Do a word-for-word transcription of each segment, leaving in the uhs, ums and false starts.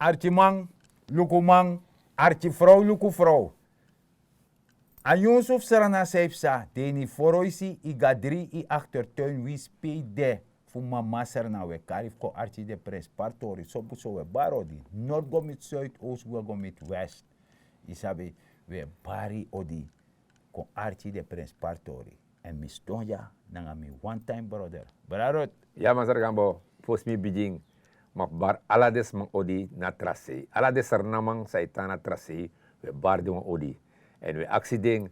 Arkiman, lukuman, arkifrow, lukufrow. A nyunsu fu Srana san yu psa, den ini foroisi, yu gadri, yu aktertuin, winsi pe yu de, fu mama Srana, wi e kari fu kon arki den prenspari tori, sobuso wi e bari odi, nord go miti suid, oost wi e go miti west. Yu sabi, wi e bari odi, kon arki den prenspari tori. Èn mi sidon dya nanga mi one time brother. Brada Ruth. Ya, Masra Gambo, fosi mi bigin, mi abi bari ala den sma odi na tra sei. Ala den Sranaman san e tan na tra sei, wi e bari den wan odi. Èn wi e aksi den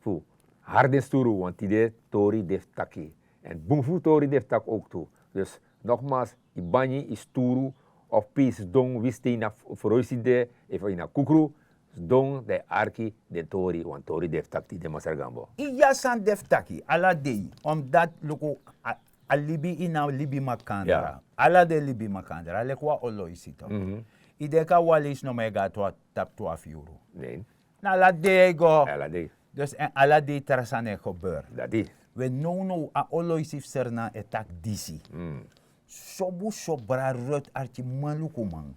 fu hari den sturu, want tide tori de fu taki. Èn bun fu tori de fu taki ook tu. Dus nogmaals, yu banyi, yu sturu, of pe yu sidon, winsi te yu na f-, froisi de, efu yu na kukru, sidon, dan yu arki den tori, wan tori de fu taki tide, Masra Gambo. Iya, san de fu taki, ala dei, omdat luku, a, a libi ini a libi makandra. Ya. Ala dei libi makandra, leki wan oloisi tok. Mhm. Yu denki a wan leisi nomo e go na twa-, tapu twafu yuru. Nee. Na ala dei e go. Ala dei. Dus èn ala dei tra sani e gebeur. Dati. We nownow a oloisi fu Srana e taki disi. Mm. Sobuso brada Ruth, arkiman, lukuman.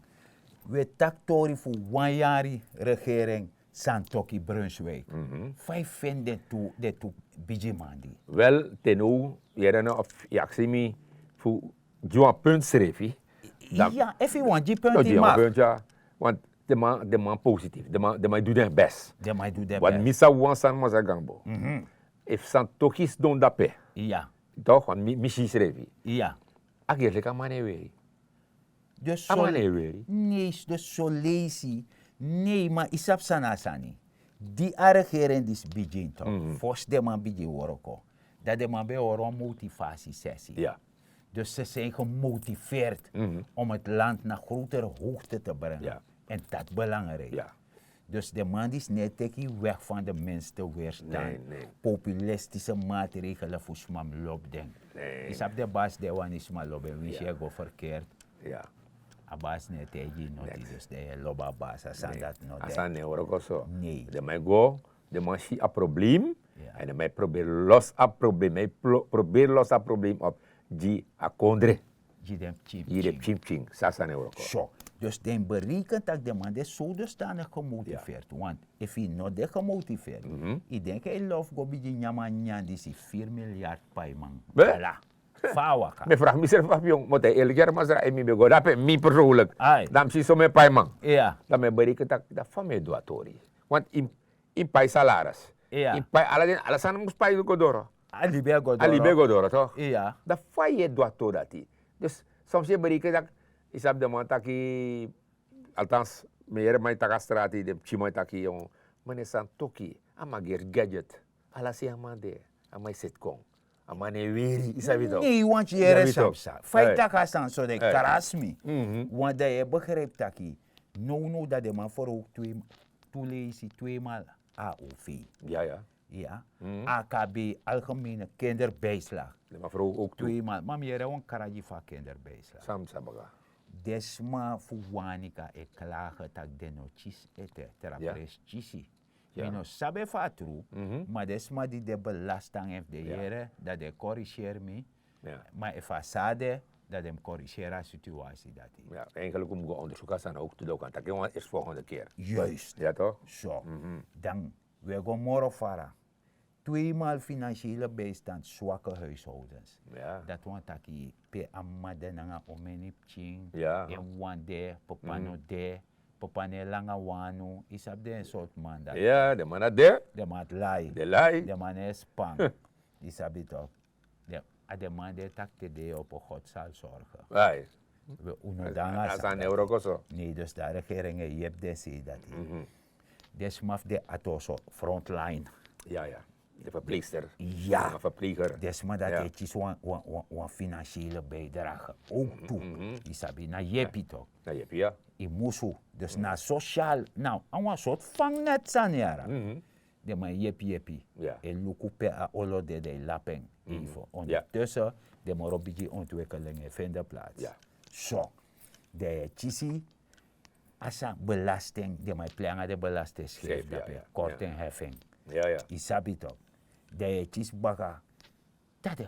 We taki tori fu wan yari regering Santoki Brunswijk. Mhm. Fa yu feni den tu, den tu bigiman di? Wel, te now, yere no, of yu aksi mi fu gi wan punt srefi. Dan iya, efu yu wani gi punt, no, gi yu wan mag. Punt, ya. Want den man, den man positief. Den man, den man e du den best. Den man e du den best. Want mi sabi wan sani, Masra Gambo. Mhm. Efu Santoki sidon dape. Iya. Toch, want mi, mi si srefi. Iya. A gerleki a man e weri. Dus a man e weri. Nee, dus son leisi. Nee, ma yu sabi san na a sani. Di a regering disi bigin tok. Mhm. Fosi den man bigin wroko. Dan den man ben e hori wan motivasiesessie. Ja. Dus ze zijn gemotiveerd, mhm, om het land naar grotere hoogte te brengen. Ja. En dat belangrijk. Ja. Dus den man disi no e teki yu weg van de minste weerstand. Nee, nee. Populistische maatregelen fu sma mus lobi den. Nee. Yu sabi den basi di e wani sma lobi en, winsi yu e go verkeerd. Ja. A basi no e taigi yu noti, dus dan yu e lobi a basi, a sani dati no de. A sani no e wroko so. Nee. Den man e go, den man si a probleem. Ja. En den man e proberi los a probleem. Den man e pro-, proberi los a probleem op gi a kondre. Gi den pikin, gi den pikin, pikin. Sasa ne wroko. So, dus den bereken taki den man de zodanig gemotiveerd. Ja. Want efu yu no de gemotiveerd, mhm, yu denki yu lobi go bigin nyan a nyanyan disi, vier miljard paiman. Be? Voilà. Fa a waka. Mi e vraag misrefi, Papillon, mi o taigi yu eerlijk, Masra, efu mi ben go dape, mi persoonlijk. Ai. Dan mi si someni paiman. Ja. Dan mi e bereken taki, dan fa mi e du a tori. Want yu, yu pai salaris. Ja. Yu pai ala den, ala sani mus pai go doro. A libi e go doro. A libi e go doro, toch? Ja. Dan fa yu e du a tori dati? Dus soms yu e bereken taki, yu sabi den man taki, althans, mi yere man e taki a strati, den pikinman e taki, yon, ma na Santoki, a man geri gadget. Ala sei a man de, a man e seti kon. A man no e weri, yu sabi toch? Nee, want yu yere, yu sabi toch? Fa yu taki a sani so, den krasi mi. Mhm. Want dan yu e begrijp taki, nownow dan den man verhoog twee, tu leisi, tweemaal A O V. Ja, ja. Ja. Mhm. A K B, algemene kinderbijslag. Den man verhoog ook tu. Tweemaal. Ma mi yere wan kragi fu a kinderbijslag. San mi sa baka. Den sma fu Wanica e klage taki den no kisi ete, tra, ja, prijs kisi. Ja. Mi no sabi efu a tru, mhm, ma den sma di de belasting, efu den, ja, yere, dan den e corrigeer mi. Ja. Ma efu a so de, dan den mus corrigeer a situatie dati. Ja, eigenlijk un mus go onderzoek a sani ook tu, dan un kan taki wan eerstvolgende keer. Juist. Ja, toch? So. Mhm. Dan wi e go moro fara. Tweemaal financiële bijstand, zwakke huishoudens. Ja. Dati wani taki pe a mama de nanga omeni pikin, ja, en wan de, papa no de, papa no e langa wanu, yu sabi den sortu man dati. Ja, den man dati de. Den man dati lai. Den lai. Den man no e span. Yu sabi toch. Den, a den man di e taki te dei opo, God zal zorgen. Ai. We, un no de nanga a sani dati. Nee, dus dan regering e yepi den sei dati. Mhm. Den sma fu den ati oso, frontline. Ja, ja. De verpleegster. Ja. Een verpleger. Den sma dati e kisi wan, wan, wan, wan financiële bijdrage ook tu. Mhm. Yu sabi, na yepi toch. Na yepi, ja. Yu musu. Dus na sociaal, na a wan sortu vangnet sani yara. Mhm. Den man yepi yepi. Ja. E luku pe a olo de, den e lapu en. Mhm. Even. Ja. Ondertussen, den moro bigi ontwikkeling e fende plaats. Ja. So, den e kisi a sani belasting, den man e plei nanga den belasting schrijf, ja, dape, ja, kortingheffing. Ja, ja. Yu sabi toch. Den e kisi baka. Dati,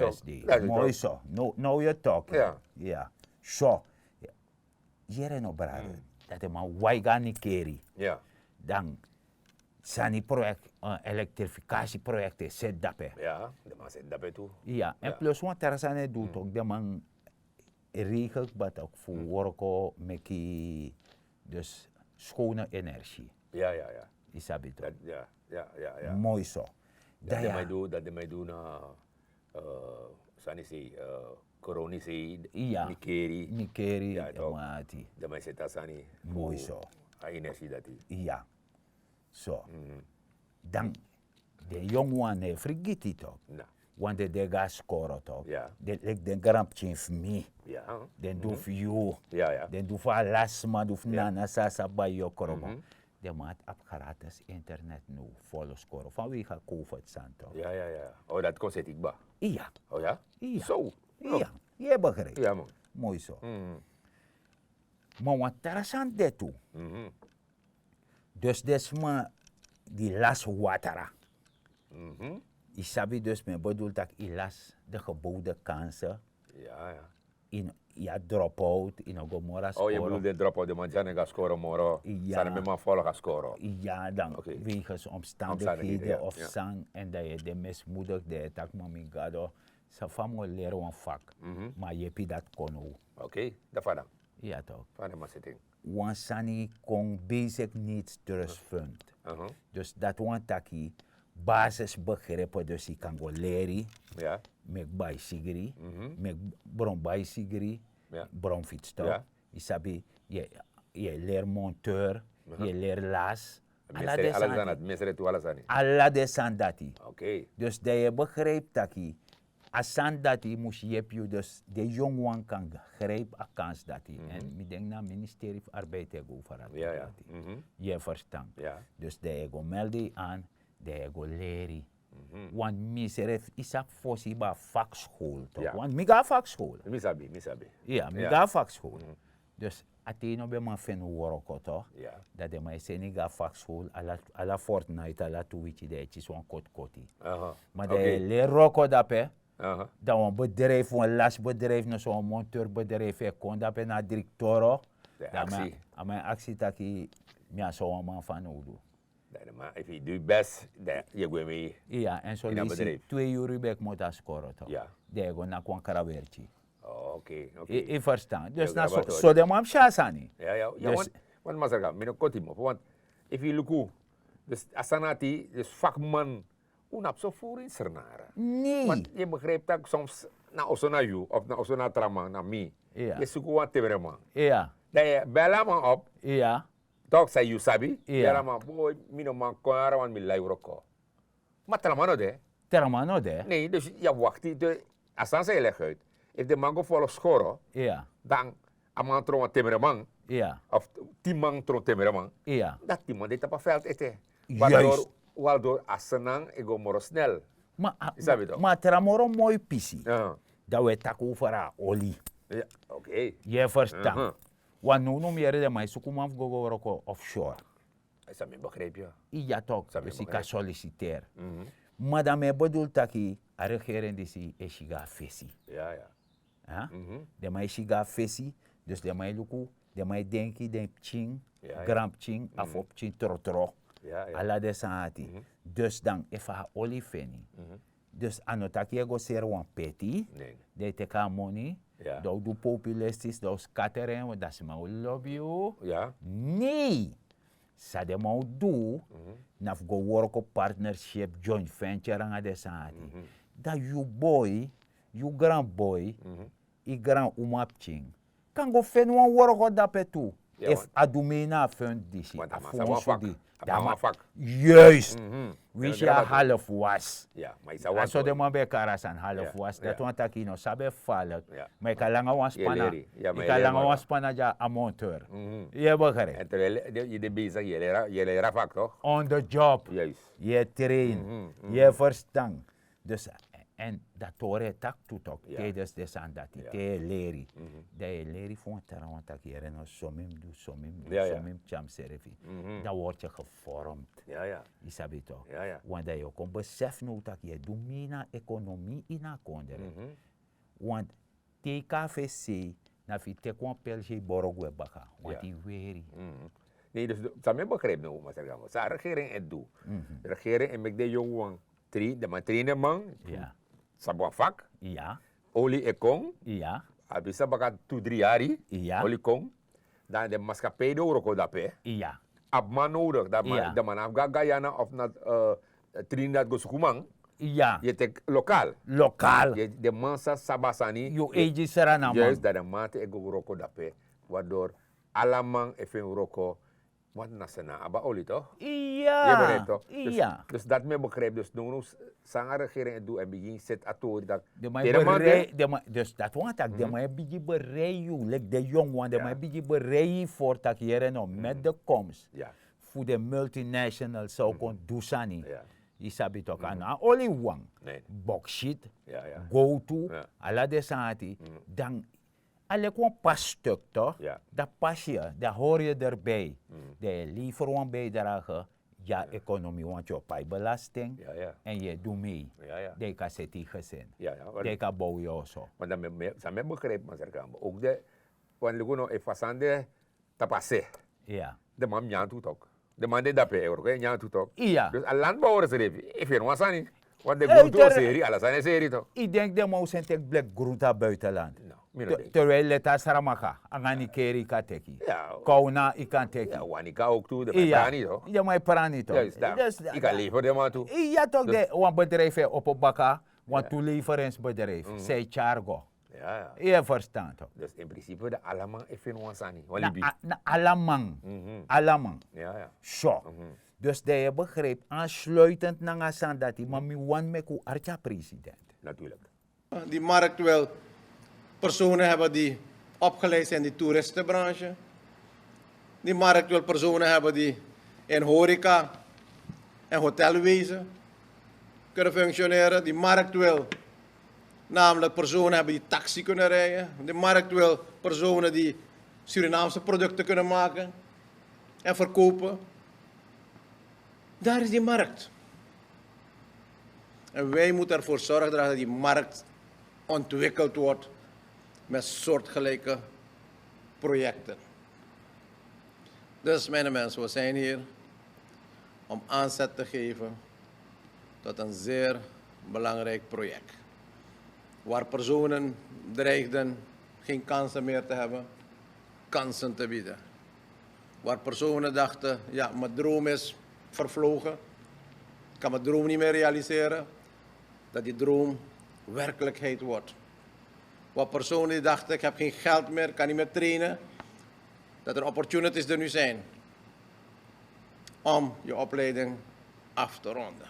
West Day. Moi so. No, no, you talk. Yeah. So, yere no brother. Dati man wai go na Nickerie. Dan sani project, elektrifikasi project e seti dape. Ya, den man seti dape tu. Ya, en plus wan tra sani e du tok, den man regel kba tok fu worko meki dus schone energie. Ya, ya, ya. Yu sabi tok. Ya, ya, ya. Moi so. Dan den man e du, dan den man e du na sani sei, koroni sei, Nickerie. Nickerie, ya, tok. Den man e seti a sani. Moi so. A energie dati. Ya. So, dan den yongu wan no e frigiti tok. Wan den de go na skoro tok. Den leki den granpikin fu mi. Den du fu yu. Den du fu ala sma, du fu nana san a sa bai yu o krobo. Den man abi gratis internet now, folo skoro fanwege a covid sani tok. Ya, ya, ya. O dati kon seti kba. Iya. O ya? Iya. So. Iya. Yu e begrijp. Moi so. Ma wan tra sani de tu. Dus den sma di lasi watra. Yu sabi, dus mi e bedoel tak' yu lasi de gebowde kanse. Yu a drop out, yu no go moro na skoro. O yu e bedoel den drop out, den man di san no e go na skoro moro? San no ben man folg na skoro? Ya, dan wegens omstandigheden of san, èn dan yu e de mismoedig, dan yu e taki: ma mi gado, san fa mi o leri wan vak? Ma a yepi dati kon now. Okei, dan fa dan? Ya tok. Fa den man seti en? Wan sani kon basic needs trust fund. Dus dati wani taki basisbegripi, dus yu kan go leri meki baisigri, meki bron baisigri, bron fitsi tok. Yu sabi, yu e leri monteur, yu e leri lasi. Ala den sani dati. Dus dan yu e begripi taki a sani dati mus yepi yu, dus den yongu wan kan grijpi a kans dati. Èn mi denki na a ministerie fu arbeid e go fu a dati. Yu e ferstan? Dus dan yu e go meldi yu an, dan yu e go leri. Want mi srefi, yu sabi, fosi yu ben abi vakskol tok. Want mi go na vakskol. Mi sabi, mi sabi. Ya, mi go na vakskol. Dus A tei no ben man feni wroko to. Dan den man e seni go na fakschool, ala fortnight, ala tu wiki den e kisi wan kotikoti. Ma dan yu e leri wroko dape. Dan wan bedrijfi wan lasi bedrijfi no so wan monteur bedrijfi e kon dape na a driktoro. Dan a man e aksi taki, mi a so wan man fanowdu. Dan den man efu yu du yu best, dan yu e gwe mei. Iya, èn so leisi twe yuru yu ben kmoto a skoro to. Dan yu e go naki wan krawerki. Yu ferstan? Dus na so den man mus si a sani. Want masra, mi no koti mopo want efu yu luku, dus a sani ati, dus fakman, un no abi so furu ini sernara. Nei. Want yu e begrijpi tak' soms na oso na yu of na oso na tra man, na mi, yu e suku wan temreman. Dan yu e bel a man op. Tok san yu sabi, yu e bel a man, boi, mi no man kon yara want mi lai wroko. Ma tra man no de. Tra man no de. Nei, dus yu abi wakti te a sani san yu legi uit. Efu den man go folo skoro, dan a man tron wan temreman, of tin man tron temreman, dan tin man de tapu a veld ete. Waldor a senan e go moro snel. Ma a tra moro moi pisi, dan wi e taki over a oli. Yu e ferstan? Wan nownow mi yere den man e suku man fu go go wroko offshore. San mi begrijpi ya. Iya tok, dus yu kan solliciteer. Ma dan mi e bedul taki a regering disi e si go na fesi. Den man e si go na fesi. Dus den man e luku, den man e denki den pikin, granpikin, afo pikin trotro, ala den sani ati. Dus dan efu a oli feni, dus a no taki yu e go seri wan peti, dan yu teki a moni, dan wi du populistis, dan wi skatteren, dan sma o lobi yu. Nei. San den man o du, na fu go work op partnership, joint venture nanga den sani ati. Dan yu boi, yu granboi, yu gran umapikin kan go feni wan work op dape tu. Efu a du mei na a fund disi, a fu wan sudi. Juist. Winsi a half was. A so den man ben e kari a sani half was, dati wani taki yu no sabi efu falek. Ma yu kan langa wan span na, yu kan langa wan span na dya a monteur. Yu e begrijpi? Yu de bezig, yu e leri a fak tok. On the job. Yu e train. Yu e ferstan? Dus, èn dati tori e taki tu tok, te yu de sani dati te yu e leri, dan yu e leri fu wan tra wan taki yere no, so mi mus du, so mi mus du, so mi mus tyari mi srefi. Dan word yu gevormd. Yu sabi tok? Want dan yu o kon besefi now taki yu e du mi ini a ekonomi ini a kondre. Want te yu kon na fesi sei, na fu yu teki wan pelsi e boro gwe baka, want yu weri. Nei, dus san mi e begrijpi now, masra Gambo, san a regering e du. Regering e meki den yongu wan train, den man train den man, sabi wan fak. Oli e kon. A bisa baka tu dri yari, oli kon. Dan den maskapei di e wroko dape abi man nodig. Dan man abi go na Guyana of na Trinidad go suku man. Yu e teki lokal. Lokal. Den man sa sabi a sani. Yu eigi sra na man. Dan den man ati e go wroko dape. Waardoor ala man e feni wroko. Want na sena abi a oli tok. Yu e begrijpi tok? Dus dati mi e begrijpi. Dus nownow san a regering e du, en bigin seti a tori taki den man e berei, dus dati wani taki den man e bigin berei yu, leki den yongu wan, den man e bigin berei yu fu taki yere no, met de komst fu den multinational san o kon du sani. Yu sabi tok, a no a oli wan, boksit, gowtu, ala den sani ati. Dan a leki wan pasi stuk tok. Dan pasi yu, dan hori yu derbi. Dan yu e lever wan bijdrage gi a ekonomi, want yu o pai belasting, èn yu e du mei. Dan yu kan seti yu gesin, dan yu kan bow yu oso. Ma dan mi, san mi e begrijpi, masra Gambo, ook de, want luku no, efu a sani de tapu a se, den man mus nyan tu tok. Den man de dape e wroko e nyan tu tok. Dus a landbouwer srefi e feni wan sani. Want den grontu o seri, ala sani e seri tok. Yu denki den man o seni teki bleki grontu na buitenland? Terwijl leti a sramaka, anga nikeri yu kan teki, kowna yu kan teki. Wanika ook tu, den man e prani tok. Den man e prani tok. Yu kan lever den man tu. Iya tok, wan bedrijfi e opo baka, wan tu leverensbedrijfi san e tyari go. Yu e ferstan tok? Dus in principe dan ala man e feni wan sani, wan libi. Na ala man. Ala man. So, dus dan yu e begrijpi, aansluitend nanga a sani dati, ma mi wani meki un arki a president. Natuurlijk. Die markt wil personen hebben die opgeleid zijn in die toeristenbranche. Die markt wil personen hebben die in horeca en hotelwezen kunnen functioneren. Die markt wil namelijk personen hebben die taxi kunnen rijden. Die markt wil personen die Surinaamse producten kunnen maken en verkopen, daar is die markt. En wij moeten ervoor zorgen dat die markt ontwikkeld wordt met soortgelijke projecten. Dus, mijn mensen, we zijn hier om aanzet te geven tot een zeer belangrijk project. Waar personen dreigden geen kansen meer te hebben, kansen te bieden. Waar personen dachten: ja, mijn droom is vervlogen, ik kan mijn droom niet meer realiseren, dat die droom werkelijkheid wordt. Waar personen die dachten: ik heb geen geld meer, ik kan niet meer trainen, dat er opportunities er nu zijn om je opleiding af te ronden.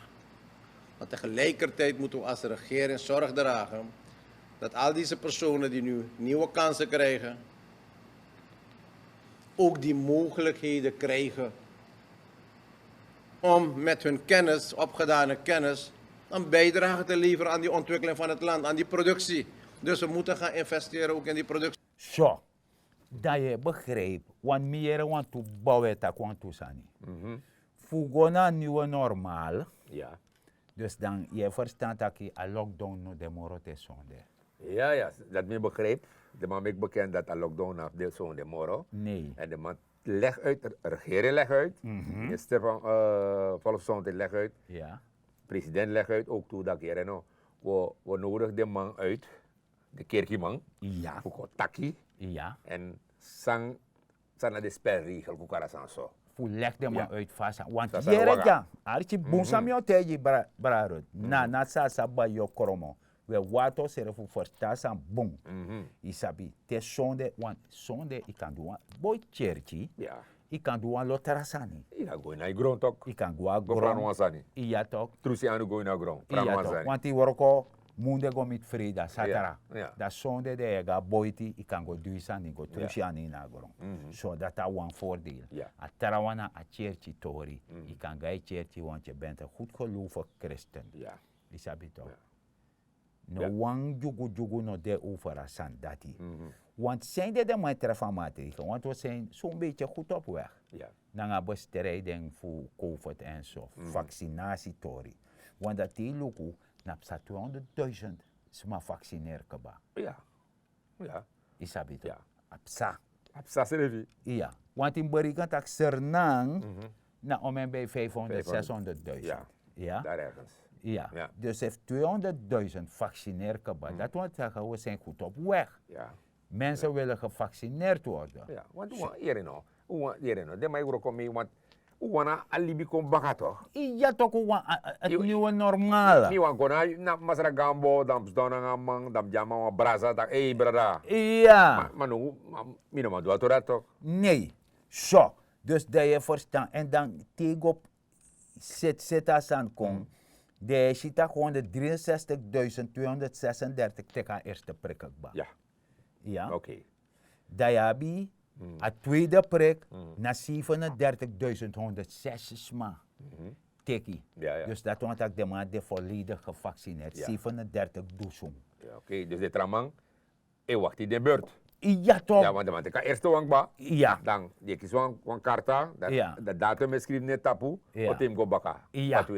Maar tegelijkertijd moeten we als regering zorg dragen dat al deze personen die nu nieuwe kansen krijgen, ook die mogelijkheden krijgen om met hun kennis, opgedane kennis, een bijdrage te leveren aan die ontwikkeling van het land, aan die productie. Dus we moeten gaan investeren ook in die productie. So, dan yu e begrijp, want mi yere wantu bow e taki wantu sani. Fu go na a nieuwe normaal. Dus dan yu e verstan taki a lockdown no de moro te sonde. Ya, ya, dat mi begrijp. De man meki bekend dat a lockdown na de sonde moro. Nee. En de man leg uit, de regering leg uit, minister van eh, volksgezondheid leg uit, president leg uit ook toe dat yere no, we, we nodig de man uit, de kerkiman, fu kon taki. En san, san na de spelregel fu karasan so. Fu leg de man uit fasa. Want yere dya, arki bun san mi o taigi brarut. Na, na sasa bai yu o kromo. We wato sere fu verstan san bun. Yu sabi, te sonde, want sonde yu kan du wan boi kerki. Yu kan du wan lo tra sani. Yu kan go ini a gron tok. Yu kan go a gron. Yu ya tok. Trusi anu go ini a gron. Yu ya tok. Want yu wroko munde go miti freida, satra. Dan sonde de yu e go a boiti, yu kan go du yu sani, go trusi anu ini a gron. So dati a wan voordeel. A trawan na a kerki tori. Yu kan go a kerki want yu bent een goedgelovig christen. Yu sabi tok. No wan dyugudyugu no de over a sani dati. Want san yu de de man e trafa a maatregel, want we zijn zo'n beetje goed op weg. Nanga bestrijding fu covid en so, vaccinatietori. Want dati luku, na psa tweehonderdduizend sma vaccineer kaba. Yu sabi tok. A psa. A psa srefi. Iya. Want yu mus berekenen taki Sernang na omen bij vijfhonderd, zeshonderdduizend. Daar ergens. Ja. Dus efu tweehonderdduizend vaccineer kaba, dat wil zeggen, we zijn goed op weg. Mensen willen gevaccineerd worden. Want wan yere no, wan yere no, den man e wroko mi, want wan a libi kon baka toch. Iya tok, wan a, a, het nieuwe normaal. Mi wan kon na, na Masra Gambo, dan mi sidon nanga man, dan mi gi a man wan brasa, taki: ei brada. Iya. Ma, ma no, ma, mi no man du a tori dati tok. Nee. So, dus dan yu e verstan. En dan te yu go seti, seti a sani kon, dan yu e si taki honderddrieënzestigduizend tweehonderdzesendertig teki a eerste prik kaba. Ja. Oké. Dan yu abi a tweede prik, na zevenendertigduizend honderdzes sma teki. Dus dati wani taki den man de volledig gevaccineerd, zevenendertig dusun. Oké, dus den tra man e wakti den beurt. Iya tok. Want den man teki a eerste wan kaba. Dan den e kisi wan, wan karta, dati datum e skrifi na en tapu, o ten mus go baka.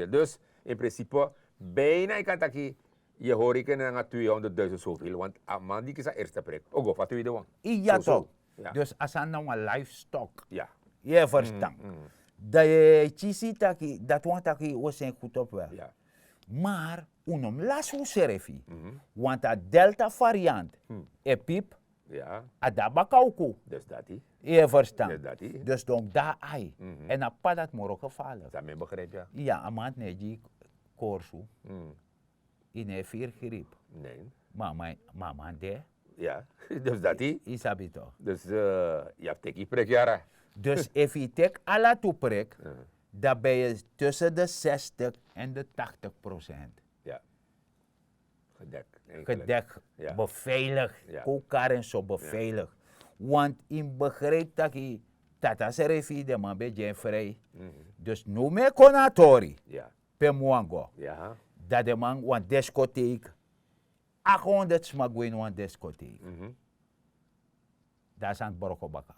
Dus in principe, bijna yu kan taki, yu e hori enke nanga tweehonderdduizend zoveel, want a man di kisi a eerste prik o go fu a tweede wan. Iya tok. Dus a sani na wan livestock. Yu e verstan. Dan yu e kisi taki, dati wani taki we zijn goed op weg. Maar un no mus lasi unsrefi. Want a Delta variant e pipi, a de na baka uku. Dus dati. Yu e verstan. Dus dati. Dus dan dati ai. En a p'pa dati moro gevaarlijk. San mi e begrijp, ya. Ya, a man no e gi korsu. Yu no e firi griep. Nee. Ma a man, ma a man de. Ya, dus dati. Yu sabi tok. Dus yu abi teki prik, yara. Dus efu yu teki ala tu prik, dan ben yu tussen de zestig en de tachtig procent. Gedek, beveilig. Kon kari en so beveilig. Want yu mus begrijp taki tata srefi, den man ben gi en vrij. Dus now mi e kon na a tori. Pe mi wani go. Dan den man, wan diskotheek. Achthonderd sma go ini wan diskotheek. Dan a sani broko baka.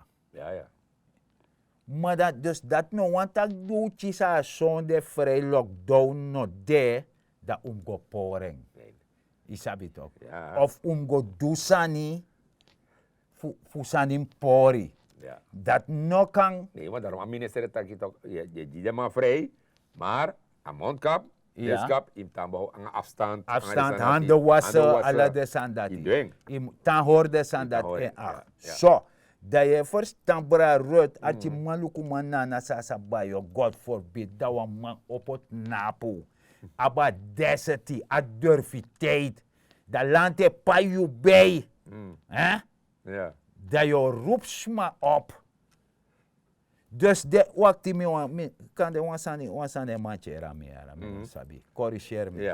Ma dan dus dati no wani taki di un kisi a son de frei lockdown no de, dan un mus go pori en. Yu sabi toki? Of un mus go du sani fu sani mus pori. Dati no kan. Ne ma darom a minister e taki toki, yu e gi den man frei, mar a mondkap, deskap yu mus tan bow nanga afstand, afstand, hande wase, ala den sani dati. Yu mus tan hori den sani dati en akti. So, dan yu e ferstan bra rut ati manlukuman nana san a sa bai yu god forbid dan wan man opo tnapu, abi a deseti a durfiteit, dan lanti e pai yu bei. Dan yu o rupu sma op. Dus de wakti mi wan mi kan de wan sani wan sani e mantyeri a mi yara mi no sabi, koriseri mi.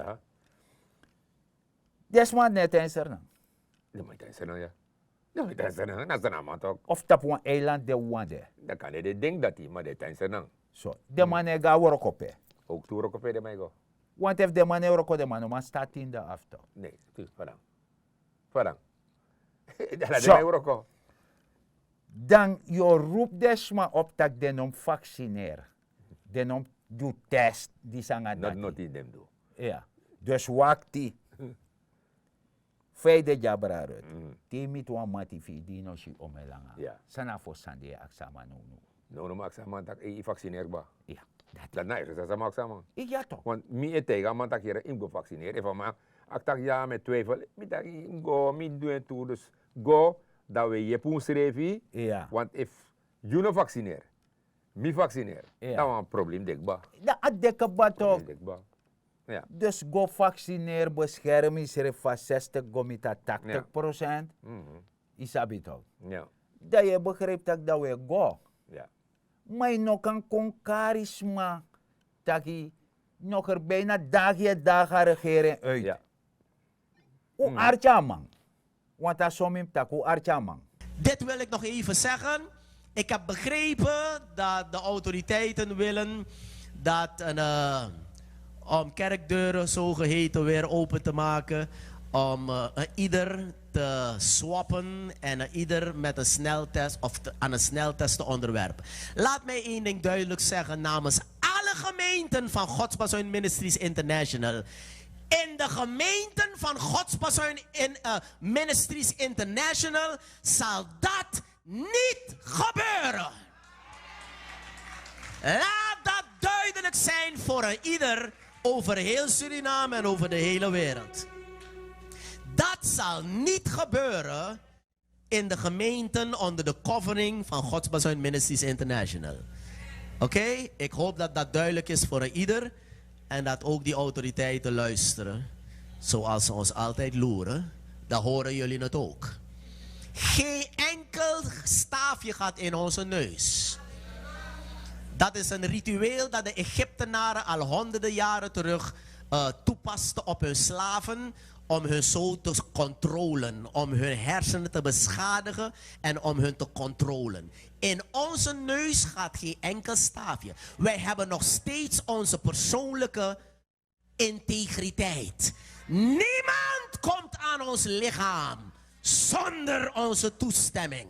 Den sma di no e tan en sernan. Den man e tan en sernan ya. Den man e tan en sernan na sernan man tok. Of tapu wan eiland de wan de. Dan kan de den denki dati ma den e tan en sernan. So den man no e go na wroko pe. Owktu wroko pe den man e go. Want efu den man no e wroko den man no man stati ini de afto. Ne. Fadan. Fadan. Ala den man e wroko. Dan yu o rupu den sma op tak' den no mus vaksineri. Den no mus du test disi nanga dati. Noti noti den mus du. Dus wakti. Fa yu de dyabrarut? Te yu miti wan mati fu yu di yu no si yu ome langa, san na a fosi sani di yu e aksi a man nownow? Nownow mi aksi a man tak' yu vaksineri kba. Dati na yu sesa mi aksi a man. Yu ya tok'. Want mi e taigi a man tak' yere yu mus go vaksineri efu a man akti tak' ya mi e twijfel, mi taki yu mus go mi du en tu dus go, dan wi e yepi unsrefi. Want efu yu no vaksineri, mi vaksineri, dan wan problem de kba. Dan a de kba tok'. Dus go vaksineri beskermi srefi fa sestik go miti a taktik prosent. Yu sabi tok'? Dan yu e begripi tak' dan wi e go. Ma yu no kan kon kari sma taki noker bijna dagi e dagi a regering uit. Un arki a man. Want a so mi mus taki un arki a man. Dit wil ik nog even zeggen. Ik heb begrepen dat de autoriteiten willen dat een, eh, om kerkdeuren zogeheten weer open te maken, om, eh, een ieder te swappen en een ieder met een sneltest of te- aan een sneltest te onderwerpen. Laat mij één ding duidelijk zeggen namens alle gemeenten van Godsbazuin Ministries International. In de gemeenten van Godsbazuin in, eh, Ministries International zal dat niet gebeuren. Laat dat duidelijk zijn voor een ieder over heel Suriname en over de hele wereld. Dat zal niet gebeuren in de gemeenten onder de covering van Godsbazuin Ministries International. Oké, ik hoop dat dat duidelijk is voor een ieder en dat ook die autoriteiten luisteren, zoals ze ons altijd loeren. Dan horen jullie het ook. Geen enkel staafje gaat in onze neus. Dat is een ritueel dat de Egyptenaren al honderden jaren terug, eh, toepasten op hun slaven om hun zo te controlen, om hun hersenen te beschadigen en om hun te controlen. In onze neus gaat geen enkel staafje. Wij hebben nog steeds onze persoonlijke integriteit. Niemand komt aan ons lichaam zonder onze toestemming.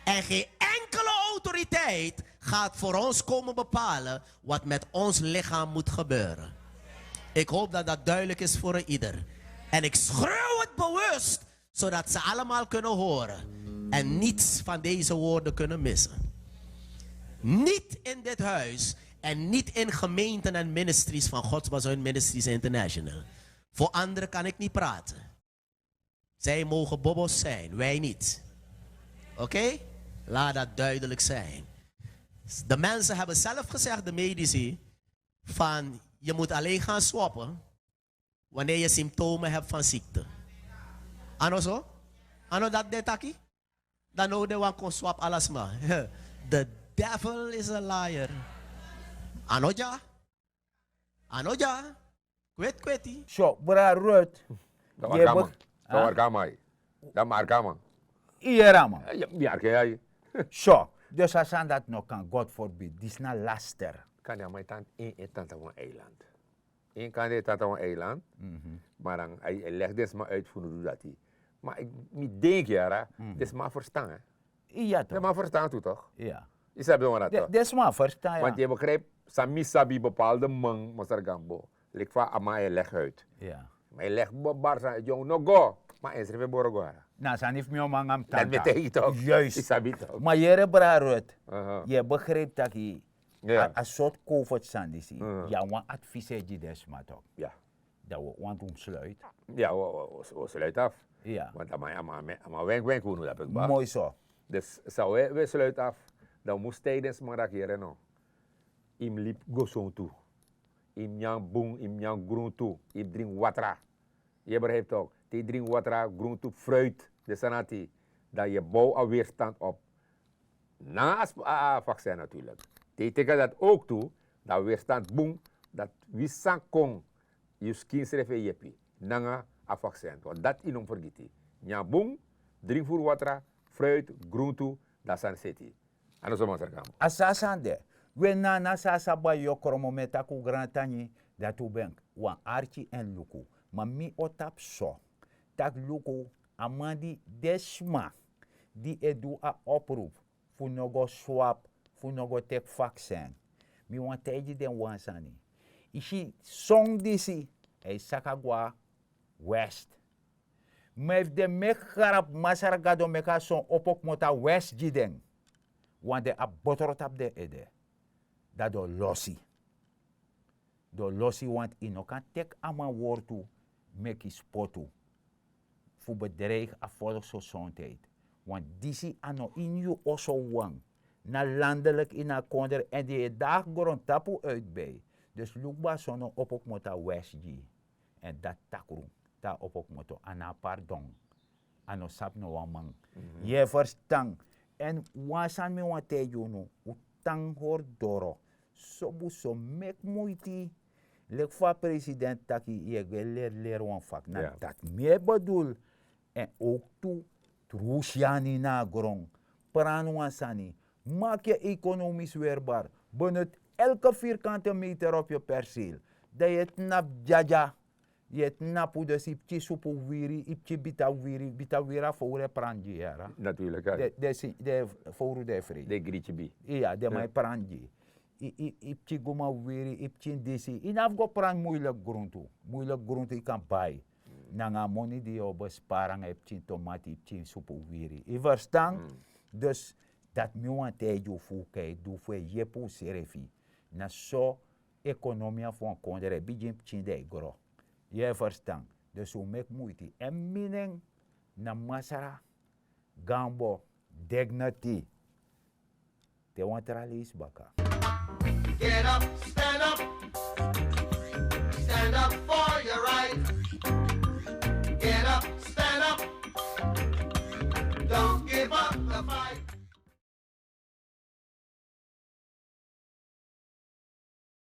En geen enkele autoriteit gaat voor ons komen bepalen wat met ons lichaam moet gebeuren. Ik hoop dat dat duidelijk is voor een ieder. En ik schreeuw het bewust, zodat ze allemaal kunnen horen en niets van deze woorden kunnen missen. Niet in dit huis en niet in gemeenten en ministries van Godsbazuin Ministries International. Voor anderen kan ik niet praten. Zij mogen bobos zijn, wij niet. Oké? Laat dat duidelijk zijn. De mensen hebben zelf gezegd, de medici, van je moet alleen gaan swappen wanneer je symptomen hebt van ziekte. Ano so? Ano dat de taki? Dan no de wan kon swap alasma. The devil is a liar. Ano dya? Ano dya? Kweti kweti. So, bra Ruth. Dan marka man. Dan marka man. Iyera man. Marka ya. So, dus a sani dati no kan, God forbid, disi na laster. Kan ya man e tan, e tan na wan eiland. Ini kan de e tan na wan eiland. Maar dan a e legi den sma uit fu no du dati. Maar mi denki yara, den sma ferstan. Iya, toch. De man verstaan tu, toch? Iya. Yu sabi wan dati. De sma verstan, ya. Want yu begrijp, san mi sabi bepaalde man, masra Gambo, lik fa a man e leg uit. Ma yu leg bar san yu no go, ma en srefi e boro go ara. Na sani fu mi o man nanga mi tanta. Dati mi e taigi tok. Yu sabi tok. Ma yere bra Ruth, yu e begrijp taki a sort covid sani disi, yu abi wan advies e gi den sma tok. Dan wi o wani un sluit. Ya, wi o sluit af. Want a man wenk wenk unu dape kba. Moi so. Dus san wi e sluit af, dan wi mus taigi den sma daki yere no. Yu mus libi gesontu. Yu mus nyan bun, yu mus nyan gruntu, yu mus dringi watra. Yu e begrijp tok? Te yu dringi watra, gruntu, fruit, den sani dati, dan yu e bow a weerstand op. Nanga a vaccin natuurlik. Te yu teken dati ook tu, dan a weerstand bun, dati wi san kon, yu skin srefi e yepi nanga a vaccin. Want dati yu no mus fergiti. Nyan bun, dringi furu watra, fruit, gruntu, dan a sani seti. A no so masra Gambo. A so a sani de. We nana so a sa bai yu o kromo, mi e taki un grantangi, dati un ben wan arki èn luku. Ma mi o tapu so, taki luku, a man di, den sma di e du a oproep fu no go swap, fu no go teki vaccin, mi wani taigi den wan sani. Yu si, son disi, a e saka go na west. Ma efu den meki grap, masra Gado meki a son opo kmoto na west gi den. Want den abi botro tapu den ede. Dan den o losi. Den o losi, want yu no kan teki a man wortu meki spotu fu bedreigi a volksgezondheid. Want disi a no ini yu oso wawan. Na landelijk ini a kondre èn den e dagi grontapu uitbei. Dus luku bun, a son no opo kmoto na west gi yu. Èn dati takru, te a opo kmoto, a no abi pardon. A no sabi no wan man. Yu e ferstan? Èn wan sani mi wani taigi unu, un tan hori doro. Sobu so, meki muiti. Leki fa president taki, yu e go e leri leri wan vak. Na dati mi e bedoel. Èn ook tu, tru syani na gron. Pran wan sani. Maak yu ekonomisch weerbaar. Benut elke vierkante meter op yu perceel. Dan yu e tnapu dyadia. Yu e tnapu, dus yu pikin supu wiri, yu pikin bita wiri, bita wiri a fowru e pran gi yu, yara. Natuurlik. Den fowru de fri. Den gritibi. Iya, den man e pran gi yu. Yu pikin guma wiri, yu pikin disi. Yu no abi go pran muiliki gruntu. Muiliki gruntu yu kan bai. Nanga a moni di yu o bespari nanga yu pikin tomati, yu pikin supu wiri. Yu ferstan? Dus dati mi wani taigi unu fu un kan e du fu e yepi unsrefi. Na so ekonomia fu wan kondre e bigin pikin, dan e gro. Yu e ferstan? Dus un meki muiti. Èn mi nen na Masra Gambo Dignity. Te wan tra leisi baka. Get up, stand up. Stand up for your right. Get up, stand up. Don't give up the fight.